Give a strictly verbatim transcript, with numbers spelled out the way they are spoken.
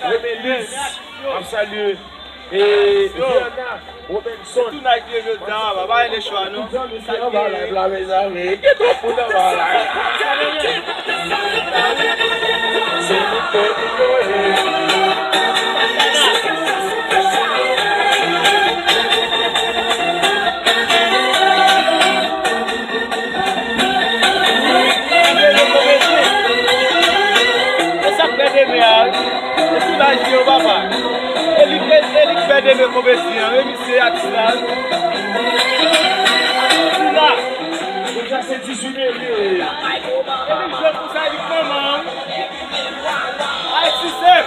Remelis, m ap salye. E Viana Robinson. Tout nèg yo jodi a, pa gen lechwa non. Tout zanmi ki anba live la, mezanmi. Ki twòp moun anba live. Se nou fè nou konnen. E sa k fè demen a, e sou laj li yo, papa. E li k fè, e li k fè demen konbesi an, wi, misye atis la, wi. Atis la. Deja se dizuit me li ye. E li jwe pou sa, li k manman an. Ayiti se.